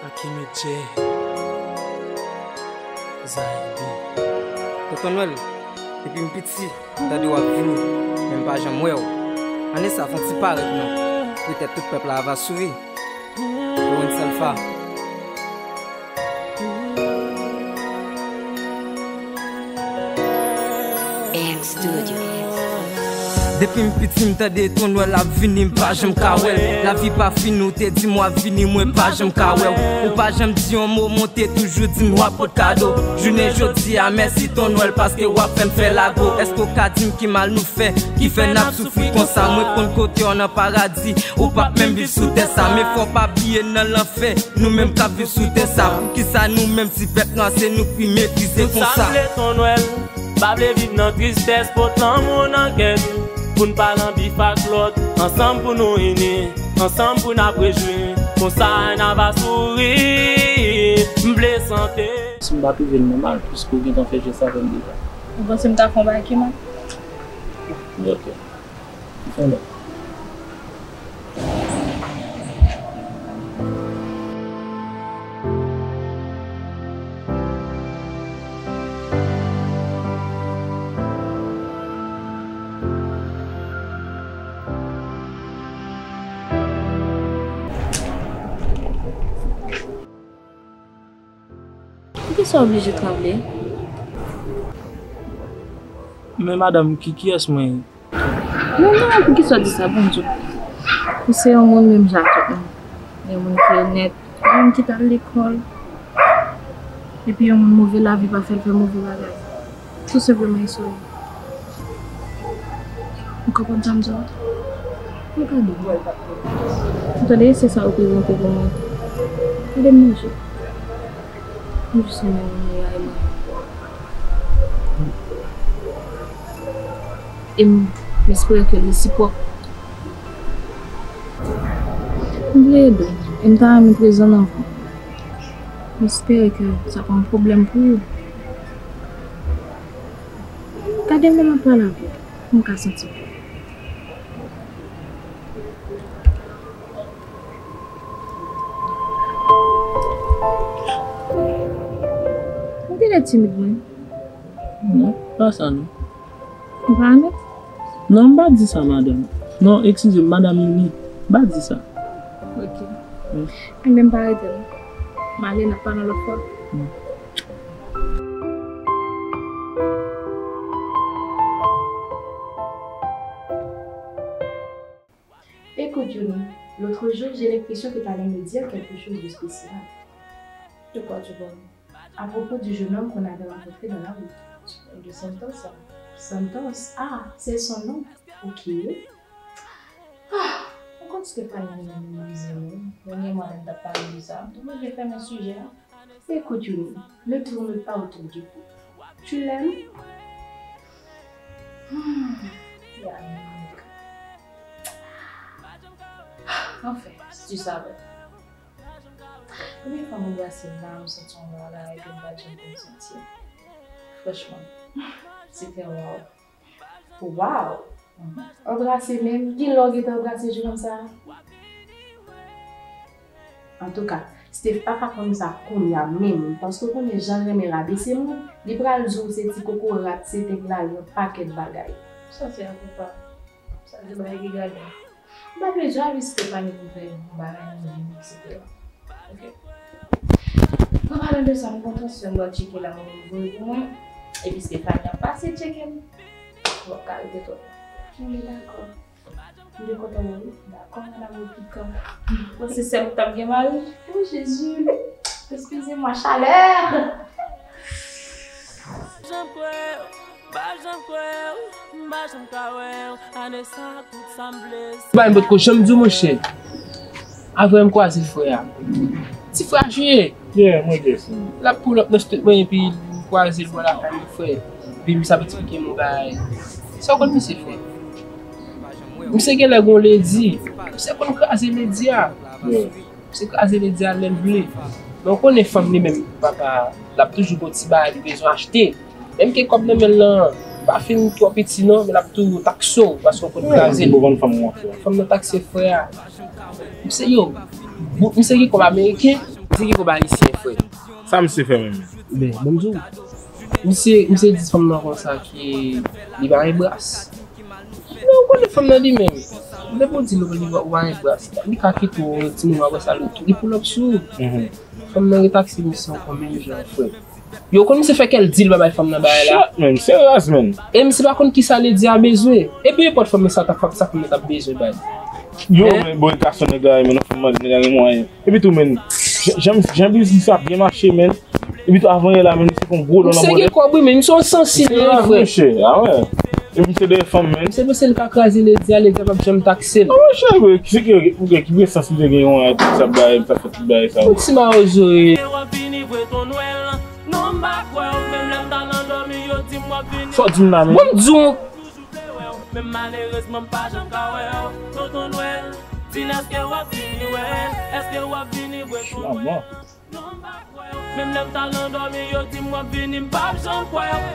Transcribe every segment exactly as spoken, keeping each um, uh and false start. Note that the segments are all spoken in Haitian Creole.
Akimi J. Zaydi. Tonton Nwèl, depi m piti, m tande w ap vini, men m pa janm wè w. Ane sa fè yon ti parèt non. Petèt tout pèp la va souri. Lorenz Alpha. Depi m piti m tande Ton Nwèl ap vini, m pa janm ka wè l. Lavi pa fini, ou te di m w ap vini, mwen pa janm ka wè w. Ou pa janm di yon mo, men w te toujou di m w ap pot kado. Jounen jodi a, mèsi Ton Nwèl paske w ap fè n fè lago. Èske w ka di m ki mal nou fè, ki fè n ap soufri konsa? Mwen konn kote w nan paradi, ou p ap menm viv sou tè sa. Men fò w pa bliye nan lanfè, nou menm k ap viv sou tè sa. Poukisa nou menm ti pèp nwa se nou k pi meprize konsa? Sa m vle Ton Nwèl, pa vle viv nan tristès, pot lanmou nan kè n. Pou n pa nan bif ak lòt, ansanm pou nou ini, ansanm pou n ap rejwi. Konsa n ava souri, m vle sante. Si m pa twouve l nòmal, piske w gentan fè jès avè m deja. Ou panse m ta fè yon bagay ki mal? Ok. Fè lòt. Poukisa w oblije tranble? Men madanm, ki kiyès mwen ye? Non, non, poukisa w di sa, bon Dye? Ou se yon moun menm jan ak tout moun. Yon moun ki onèt, yon moun ki t al lekòl. Epi yon moun move lavi pa fè l fè move bagay. Tou senpleman, e sou ou. Ou konprann sa m di w? Ou tande? Ou tande, se sa w reprezante pou mwen. Gade m manje. M jis renmen moun nan e mwen. E m, m espere ke l resipwòk. M vle ede w, e m ta renmen prezan nan vi w. M espere ke sa pa yon pwoblèm pou ou. Gade m lè m ap pale avè w, pou m ka santi w. Ou genlè timid, mwen. Non, pa sa non. Ou pa renmen? Non, m pa di sa, madanm. Non, eskize m, madanm Lili. M pa di sa. Ok. Wi. Enben, m pa rete non. M ale, n ap pale yon lòt fwa. Wi. Écoute, Youni, l'autre jour, j'ai l'impression que tu allais me dire quelque chose de spécial. De quoi tu parles? À propos du jeune homme qu'on avait rencontré dans la rue. De Santos. Santos? Ah, c'est son nom. Ok. Ah, ou konn Stéphanie, nou menm nou bizin nou. Dènyèman, lè n t ap pale de sa. Donk, mwen vle fèmen sijè a. Écoute, Youni, ne tourne pas autour du pot. Tu l'aimes? Hmm, Yannick. Enfin, si tu savais. Konbyen fwa m anbrase l la, m santi yon bagay ke m pa t janm konn santi. Franchman, se te waw. Waw! Anbrase menm, kilè w gentan anbrase jennonm sa a? Antouka, Steph pa ka konn sa kounye a menm, paske w konnen jan l renmen rabese moun, li pral di w se ti kokorat, se tèt la, yon pakèt bagay. Sa se akopa. Sa se bagay ki gade. M pa bezwen al wi Stephanie pou fè yon bagay nan vi m, etsetera. Ok. An palan de sa, m gon transfè m pral tcheke la, mwen voye pou mwen. Epi Stephanie ap pase tcheke m. M p ap ka rete twòp. Bon, men dakò. M te kontan wè w wi. Dakò, madanm Repikan. Bon, se sèl ou t ap gen mari. O Jezi. Excusez-moi, chaleur. Pa janm kwè w, m pa janm ka wè w. Ane sa, tout sa m vle se. Bay m potko janm di w, monchè. Avè m kwaze frè a. Ti frè a Juye. Yeah, mwen guess. L ap pull up nan street mwen, epi m kwaze l bò lakay mwen, frè. Epi misye ap eksplike m yon bagay. Sa w konn misye fè? Misye genlè gon ledi. Misye konn kraze ledi a. Yeah. Se kraze ledi a lè l vle. Men w konnen fanm li menm, papa, l ap toujou gen yon ti bagay li bezwen achte. Menm ke kòb nan men l lan pa fin twò piti non, men l ap toujou takse w, paske w konn kraze l. Fanm nan takse frè a. Misye yo, misye gen kòb ameriken. Di ki kob ayisyen, frè. Sa misye fè menm? Ben, ban m di w. Misye, misye di fanm nan konsa ke li pa gen bras. Men ou konnen fanm nan li menm. Depi w di l li pa gen bras, li ka kite w yon timoun apre sa, li, li pull up sou ou. Fanm nan retaksi misye ankò menm jan, frè. Yo konn misye fè kè l di l pa bay fanm nan bagay la. Shit, man, se raz, man. E misye pa konn kisa Lady a bezwen. Epi nenpòt fanm sa t ap, sa fanm nan t ap bezwen bay. Yo, men, bon, gason nèg la, men, fanm nan nèg la gen mwayen. Epi tou, men, jan, jan, jan biznis la byen mache, men. Epi tou, avan yè la, men, misye fè yon gwo don nan bòlèt. Misye gen kòb, wi, men misye yon sansi, li, frè. Misye raz, mesye, a wè. Epi misye dèyè fanm, men. Misye panse l ka kraze Lady a, Lady a p ap janm takse l. A wè, chè, ki, ki, ki, ki, ki presans li te gen yon an, tout sa bagay, sa fè tout bagay sa. Yon ti mawozo, wi. Sa w di m la, men. Bon, m di w.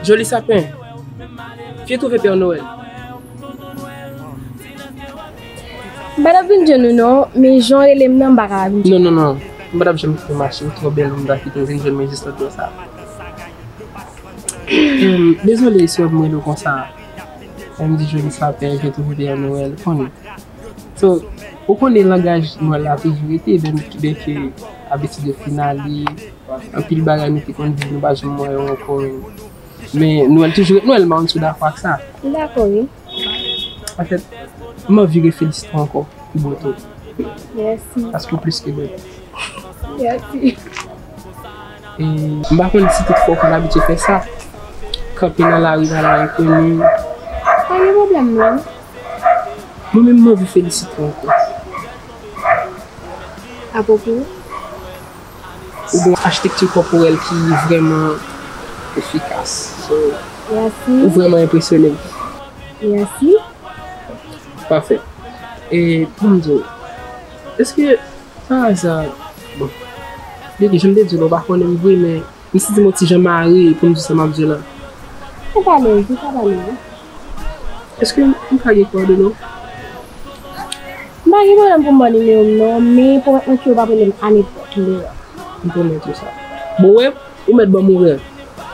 Joli sapin. Vye twouve Pè Nwèl. M pa t ap vin jwenn ou non, men jan w rele m nan, m pa ka vin jwenn ou. Non, non, non. M pa t ap janm kite w mache, ou twò bèl pou m ta kite w vin jwenn mwen jis lòt bò sa. Em, dezole si w ap m rele w konsa. Lè m di joli sapin, vye twouve Pè Nwèl, konnen. So, ou konnen langaj Nwèl la toujou rete, byen, byenke abitid yo fin ale, anpil bagay nou te konn viv, nou pa janm wè yo ankò, men, men Nwèl toujou ret Nwèl, m pa konn si w dakò ak sa. M dakò, wi. Anfèt, m anvi refelisite w ankò pou bon tou. Mèsi. Paske w plis ke bèl. Mèsi. E, m pa konn si tout fwa w konn abitye fè sa. Kanpe nan lari, pale a enkoni. Pa gen pwoblèm, non. Mwen menm, m anvi felisite w ankò. Apwopo? Ou gen yon achitekti kòporèl ki vrèman efikas. So, mèsi. Ou vrèman enpresyone m. Mèsi. Pafè. E pou m di w, èske pa aza, bon, byenke jan m te di w la, ou pa konnen m vre, men m santi m yon ti jan mare pou m di sa m ap di w la. Ou pale, ou ka pale, wi. Èske m ka gen kòdone w? M pa gen pwoblèm pou m ba w nimewo m non, men pwomèt mwen ke ou p ap rele m a nenpòt lè. M pwomèt ou sa. Bon, wè, ou mèt ban m orè.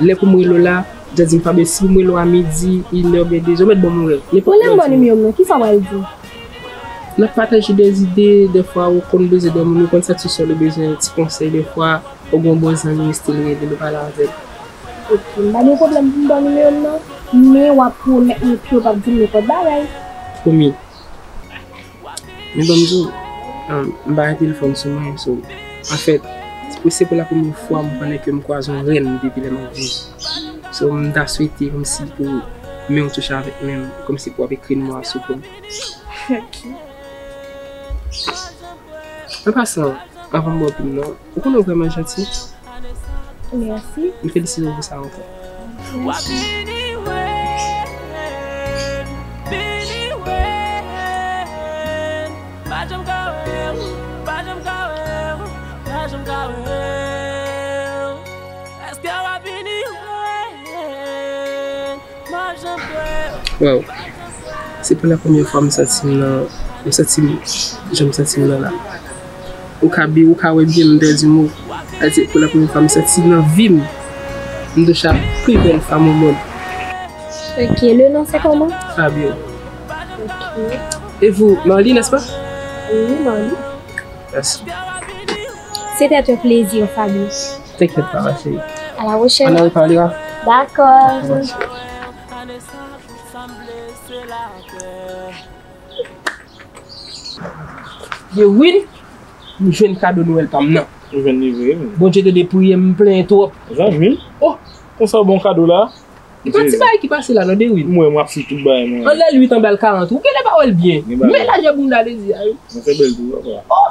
Lè pou m rele w la, jan di m Fabio, si pou m rele w a midi, inè oubyen dezè, ou mèt ban m orè. Nenpòt lè w di m. Ou lè m ba w nimewo m non, kisa w pral di? N ap pataje dèzide, dèfwa ou konn bezwen dòmi, ou konn santi w sèl, ou bezwen ti konsèy, dèfwa ou gen yon bon zanmi, ou still rele l, ou pale avè l. Ok, m pa gen pwoblèm pou m ba w nimewo m nan, men w ap pwomèt mwen ke w p ap di m nenpòt bagay. Pwomi. Men ban m di w, um, m pa gen telefòn sou mwen, so, anfèt, se pou, se pou la premyè fwa m konnen ke m kwaze yon rèn depi lè m ap viv. So, m ta swete kòmsi pou men w touche avèk men m, kòmsi pou w ap ekri mo a sou po m. Ok. An pasan, anvan m ba w pi m nan, ou konnen w vrèman janti. Mèsi. M felisite w pou sa ankò. Mèsi. Wow. Se pou la premyè fwa m santi m nan, m santi m, jan m santi m nan la. Ou ka bi, ou ka wè byen m pèdi mo. Sa di pou la premyè fwa m santi nan vi m, m touche a pi bèl fanm o mond. Ok, le nom c'est comment? Fabio. Ok. Et vous, Marly, n'est-ce pas? Oui, Marly. Merci. C'était un plaisir, Fabio. T'inquiète pas, ma chérie. À la prochaine. On en reparlera. D'accord. Merci. Ye wi, m jwenn kado Nwèl pa m nan. Ou jwenn li vre, men. Bondye tande priyè m, m plenyen twòp. Zanmi m? Oh! Konsa w bon kado la? Li pa ti bagay ki pase la, non, Dewin. M wè, m ap swiv tout bagay, mwen. Anlè l uit anba l karant. Ou genlè pa wè l byen. Men lajè bounda Dezi a, wi. Mwen fè bèl tou, papa. Oh!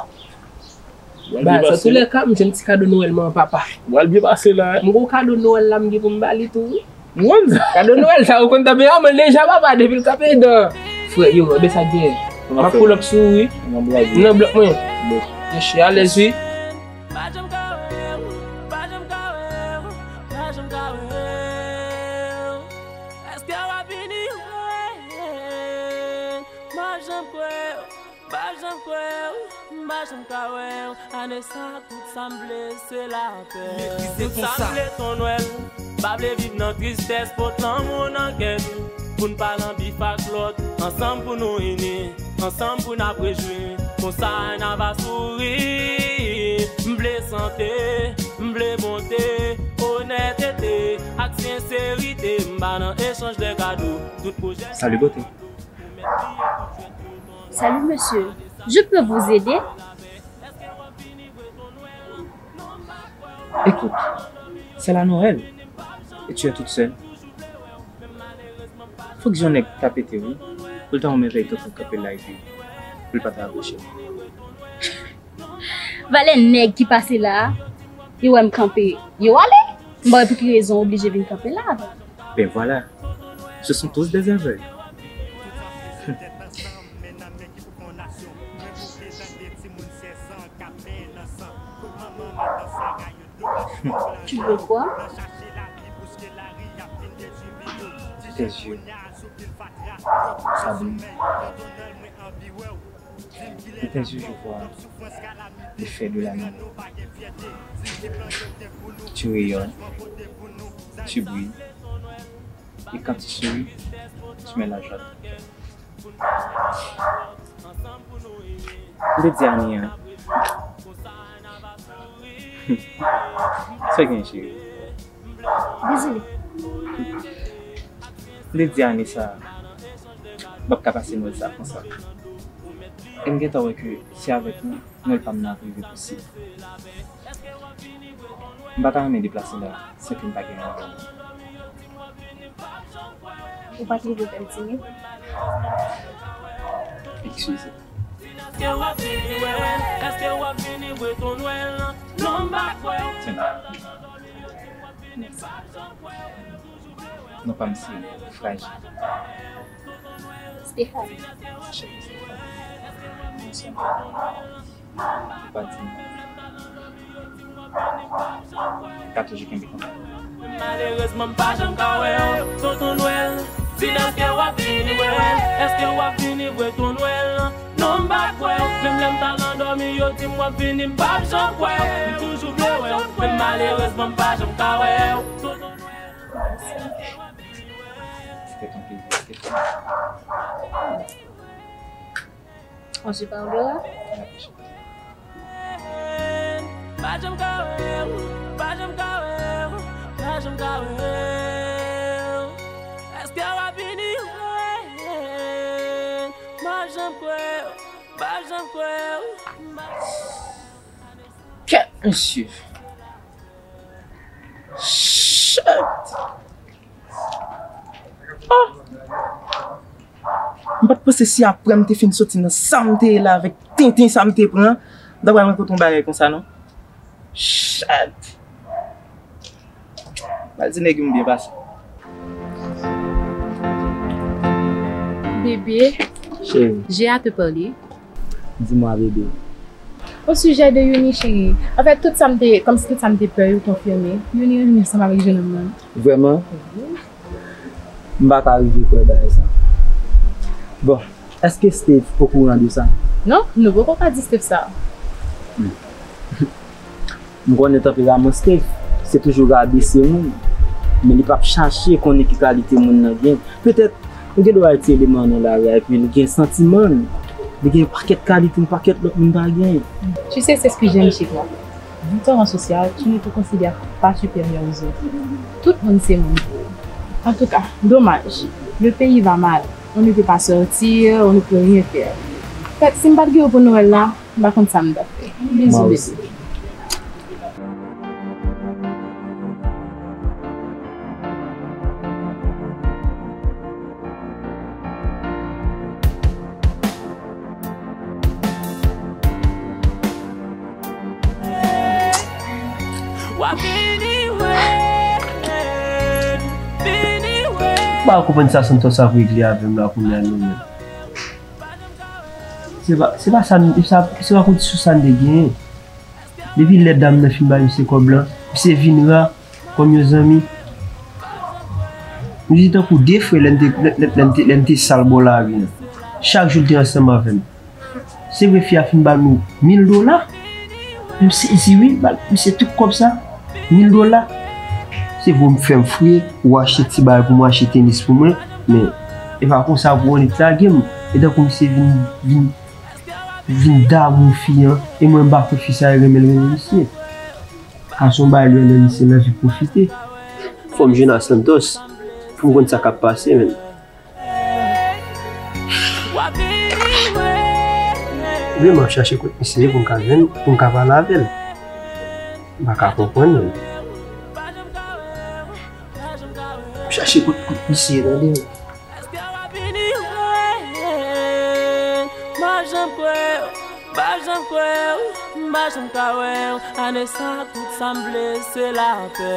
Ba, sa tou lè ka, m jwenn ti kado Nwèl mwen, papa. W al byen pase la. M gon kado Nwèl la, m gen pou m ba li tou, wi. M konn sa. Kado Nwèl sa, ou konn tanpe a, mwen deja, papa, depi l kanpe dan. Frè, yo, men sa gen. M ap pull up sou ou, wi. Nan blòk mwen. Yes, alèz, wi. Pa janm ka wè w, ane sa, tout sa m vle, se lapè. Tout sa m vle, Ton Nwèl. M pa vle viv nan tristès, pot lanmou nan kè n. Pou n pa nan bif ak lòt, ansanm pou nou ini, ansanm pou n ap rejwi. Konsa n ava souri. M vle sante, m vle bonte, onètete ak senserite. M pa nan echanj de kado, tout pwojè. Salut, beauté. Salut, monsieur. Je peux vous aider? Écoute, c'est la Noël et tu es toute seule. Fòk jan nèg ta pete, wi, pou l ta yon mèvèy tan pou l kanpe la epi pou l pa ta aproche. Valè nèg ki pase la a, yo wè m kanpe, yo ale. M pa wè pou ki rezon w oblije vin kanpe la avè m. Ben voilà, ce sont tous des aveugles. Tu veux quoi? Tes yeux, Sabine. De tes yeux, je vois l'effet de la nuit. Tu rayonnes, tu brilles, et quand tu souris, tu mets la joie dans ton cœur. M te di Ani an. Sa gen, cheri? Dezole. M te di Ani sa, m p ap ka pase Nwèl sa konsa. E m gentan wè ke si avèk ou, Nwèl pa m nan ap rive posib. M pa ta renmen deplase la, san ke m pa gen yon. Ou pa t rive fè l tini? Eskize. Èske w ap vini wè? Èske w ap vini wè Ton Nwèl? Non, m pa kwè. Tini. Mèsi. Non pa m se Frajil. Stéphanie. Cheri Stéphanie. Ou pa di m. Ka toujou kenbe kontak. Malerezman, m pa janm ka wè w, Tonton Nwèl. Di m èske w ap vini wè? Èske w ap vini wè Ton Nwèl? Non, m pa kwè w. Menm lè m t al nan dòmi, yo di m w ap vini, m p ap janm kwè. M toujou vle wè w, men malerezman, m pa janm ka wè w, Tonton Nwèl. C'était un plaisir, c'était très On se parlera. Pa janm ka wè w, pa janm ka wè w, pa janm ka wè w. Èske w ap vini wè? Pa janm kwè w, pa janm kwè w. Kèt, mesye. Shit! Oh! M pa t panse si apre m te fin soti nan sa m te ye la avèk tenten sa m te pran, m ta pral rankontre yon bagay konsa non. Shit! M al di nèg yo m byen pase. Bébé, j'ai à te parler. Dis-moi, bébé. Au sujet de Youni, chérie. Anfèt, tout sa m te, kòmsi tout sa m te pè yo konfime. Youni revini ansanm avèk jennonm nan. Vrèman? Wi. M pa ka rive kwè bagay sa. Bon, èske Steve okouran de sa? Non, nou poko ka di Steve sa. Hmm. M konnen tanperaman Steve, se toujou rabese moun, men li p ap chache konnen ki kalite moun nan gen. Petèt, ou gen dwa yon ti eleman nan lari a, epi li gen santiman l, li gen yon pakèt kalite yon pakèt lòt moun pa gen. Tu sais, c'est ce que j'aime chez toi. Vu ton rang social, tu ne te considères pas supérieur aux autres. Tout moun se moun pou ou. En tout cas, dommage. Le pays va mal. On ne peut pas sortir, on ne peut rien faire. Anfèt, si m pa t gen yo pou Nwèl la, m pa konn sa m t ap fè. Bizou, bebe. W ap vini wè, vini wè. M pa konprann sa Santos ap regle avè m la kounye a non menm. Se pa, se pa sa, se pa, se pa kondisyon sa n te genyen. Depi lè dam nan fin bay misye kòb lan, misye vin ra kòm yon zanmi. Nou te tankou de frè lè n te, lè, lè, lè n te, lè n te sal bò lari an. Chak jou l te ansanm avè m. Se vre fi a fin ba nou mil dola. M sezi wi, ba misye tout kòb sa. Mil dola. Se vre m fè m fre, ou achte ti bagay pou mwen, achte tenis pou mwen, men e pa konsa pou w annik lage m. E tankou misye vin, vin, vin damou fi an, e mwen m pa kwè fi sa renmen l renmen misye. Ka se yon bagay li renmen misye, l anvi pwofite. Fò m jwenn a Santos pou m konn sa k ap pase, menn. Oubyen m ap chache kot misye ye pou m ka jwenn, pou m ka pale avè l. M pa ka konprann menm. M chache kot, kot misye ye, tande. Èske w ap vini wè? M pa janm kwè w, m pa janm kwè w, m pa janm ka wè w. Ane sa, tout sa m vle, se lapè.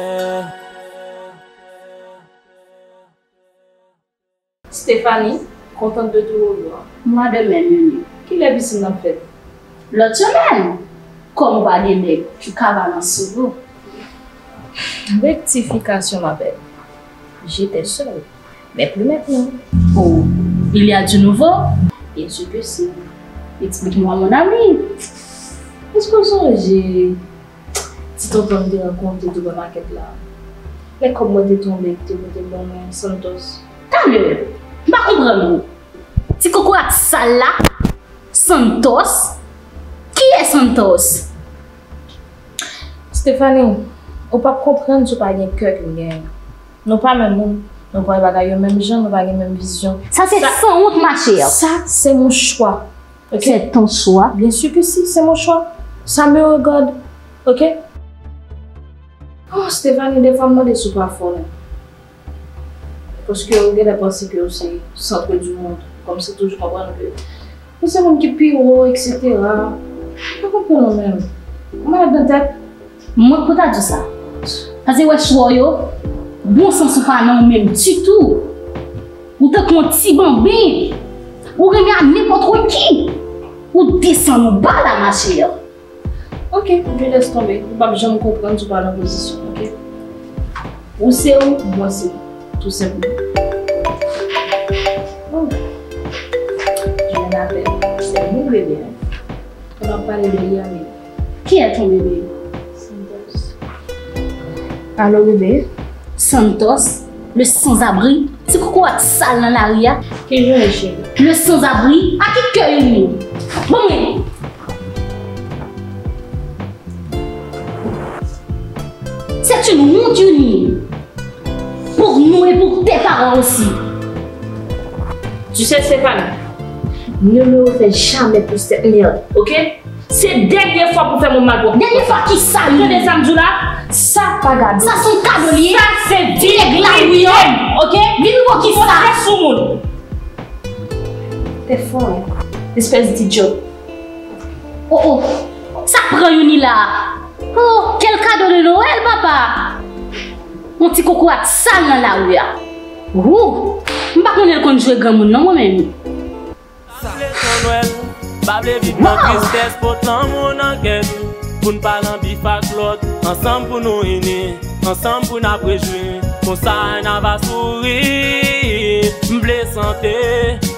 Stephanie, contente de te revoir. Moi de même, Youni. Kilè pisin nan fèt? Lòt semèn, kòm ou pa gen nèg, ou ka balans sou nou. Rectification, ma belle. J'étais seule, mais plus maintenant. Oh, il y a du nouveau? Bien sûr que si. Explique-moi, mon ami. Èske w sonje ti tonton m te rankontre tou bò makèt la? Lè kòb mwen te tonbe, ki te pote l ban mwen, Santos. Talè, m pa konprann ou. Ti kokorat sal la, Santos? Kiyès Santos? Stephanie, ou p ap konprann si w pa gen kè ke m genyen. Nou pa menm moun, nou pa wè bagay yo menm jan, nou pa gen menm vizyon. Ça, c'est sans honte, ma chère. Ça, c'est mon choix. Ok? C'est ton choix. Bien sûr que si, c'est mon choix. Ça me regarde. Ok? Oh, Stephanie, defwa m mande si w pa fò, non. Paske ou genlè panse ke ou se centre du monde. Kòmsi toujou konprann ke ou se moun ki pi wo, et cetera. Ou pa konprann ou menm. Ou malad nan tèt. Mwen k pou ta di w sa. Paske wè chwa w yo, bon sans ou pa nan ou menm ditou. Ou tankou yon ti banben. Ou renmen a nenpòt ki. Ou desann ou ba la, ma chère. Ok, je laisse tomber. Ou p ap janm konprann si w pa nan pozisyon, ok? Ou se ou, mwen se mwen. Tou senpleman. Oh. Je m'appelle. C'est mon bébé, hein. On va parler de Yamil. Qui est ton bébé? Santos. Allô, bébé? Santos, le sans-abri, ti kokorat sal nan lari a. Ki jan, cheri? Le sans-abri, a ki kè Youni? Bon, men. C'est une honte, Youni. Pour nous et pour tes parents aussi. Tu sais, Stéphane, ne me refais jamais plus cette merde, ok? Se dènye fwa pou fè mwen malpwòp. Dènye fwa ki sa, Youni? Tande sa m di w la, sa pa gade. Sa se yon kado li ye. Sa se vin nèg la wi, ok? Vin wè ki sa. Fòs sou moun. T'es folle, espèce d'idiot. Oh, oh. Sa pran Youni la? Oh, quel cadeau de Noël, papa! Yon ti kokorat sal nan lari a. Wou! M pa konnen l konn jwe granmoun non, mwen menm. M vle ton Nwèl, m pa vle viv nan tristès, pot lanmou nan kè nou. Pou n pa nan bif ak lòt, ansanm pou nou ini, ansanm pou n ap rejwi. Konsa n ava souri. M vle sante,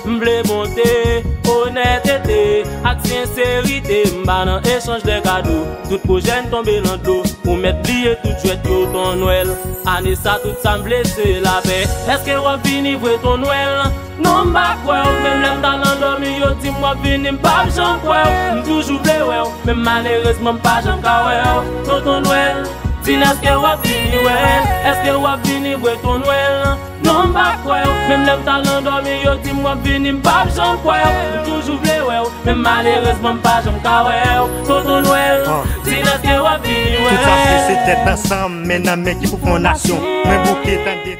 m vle bonte, onètete ak senserite. M pa nan echanj de kado, tout pwojè n tonbe nan dlo. Ou mèt bliye tout jwèt yo, ton Nwèl. Ane sa, tout sa m vle se lapè. Èske w ap vini vre, ton Nwèl? Non, m pa kwè w. Menm lè m t al andòmi, yo di m w ap vini, m p ap janm kwè w. M toujou vle wè w, men malerezman, m pa janm ka wè w. Tonton Nwèl, di n èske w ap vini, wè? Èske w ap vini vre, ton Nwèl? Non, m pa kwè w. Menm lè m t al andòmi, yo di m w ap vini, m p ap janm kwè w. M toujou vle wè w, men malerezman, m pa janm ka wè w. Tonton Nwèl, di n èske w ap vini, wè? Tout sa m vle se tèt ansanm, men nan men ki pou fondasyon. Mwen bouke tande.